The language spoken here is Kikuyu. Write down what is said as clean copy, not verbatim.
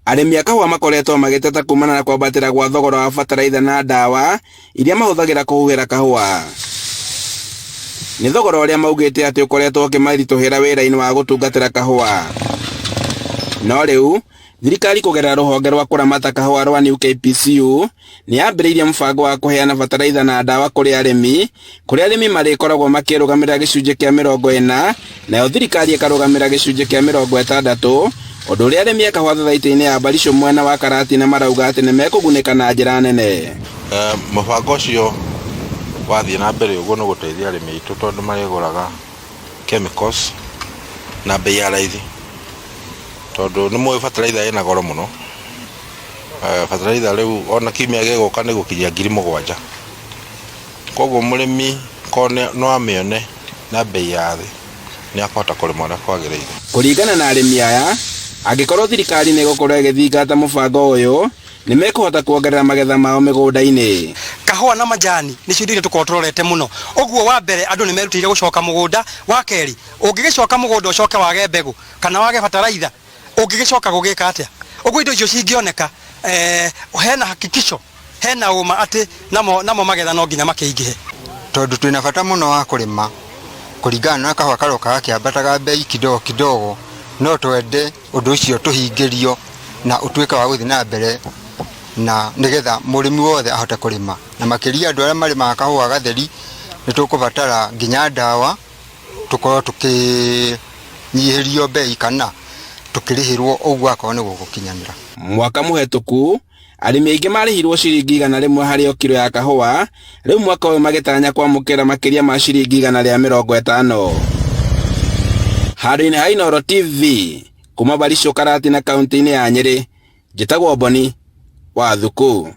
Arĩmi a kahũa makoretwo magĩteta kumana na kwambatĩra gwa thogora wa bataraitha na ndawa iria mahũthagĩra kũhuhĩra kahũa. Nĩ thogora ũrĩa maugĩte atĩ ũkoretwo ũkĩmaritũhĩra wĩra-inĩ wa gũtungatĩra kahũa. No rĩu, thirikari kũgerera rũhonge rwa kũramata kahũa rwa New KPCU nĩ yambĩrĩirie mũbango wa kũheana bataraitha na ndawa kũrĩ arĩmi, kũrĩa arĩmi marĩkoragwo makĩrũgamĩrĩra gĩcunjĩ kĩa 40 nayo thirikari ĩkarũgamĩrĩra gĩcunjĩ kĩa 60, ũndũ ũrĩa arĩmi a kahũa thathaitĩ-inĩ ya Barisho mwena wa Karatina marauga atĩ nĩ mekũgunĩka na njĩra nene. Mũbango ũcio wathiĩ na mbere ũguo nĩ ũgũteithia arĩmi aitũ tondũ marĩgũraga chemicals na mbei ya raithi, tondũ nĩ mũĩ bataraitha ĩna goro mũno. Bataraitha rĩu ona kiumia gĩgũka nĩ gũkinyia 7,000. Koguo mũrĩmi korwo no amĩone na mbei ya thĩ nĩ akũhota kũrĩma ũrĩa kwagĩrĩire. Kũringana na arĩmi aya, angĩkorwo thirikari nĩ ĩgũkorwo ĩgĩthingata mũbango ũyũ, nĩ mekũhota kuongerera magetha mao mĩgũnda-inĩ. Kahũa na majani nĩcio indo iria tũkoragwo tũrorete mũno. Ũguo wa mbere andũ nĩ merutĩire gũcoka mũgũnda. Wa kerĩ, ũngĩgĩcoka mũgũnda ũcoke wage mbegũ kana wage bataraitha, ũngĩgĩcoka gũgĩka atĩa? Ũguo indo icio cingĩoneka, hena hakikisho, hena ũma atĩ namo, namo magetha no nginya makĩingĩhe. Tondũ twĩna bata mũno wa kũrĩma, kũringana na kahũa karoka gakĩambataga mbei kidogo kidogo, no twende ũndũ ũcio tũhingĩrio na ũtuĩke wa gũthiĩ na mbere na nĩgetha mũrĩmi wothe ahote kũrĩma. Na makĩria andũ arĩa marĩmaga kahũa gatheri, nĩ tũkũbatara nginya ndawa, tũkorwo tũkĩnyihĩrio mbei kana tũkĩrĩhĩrwo ũguo akorwo nĩ gũgũkinyanĩra. Mwaka mũhetũku, arĩmi aingĩ marĩhirwo ciringi 100 harĩ o kiro ya kahũa, rĩu mwaka ũyũ magĩtanya kwamũkĩra makĩria ma ciringi 150. Handũ-inĩ ha Inooro TV, kuma Barisho Karatina kaunti-inĩ ya Nyĩrĩ, njĩtagwo Boni wa Thuku.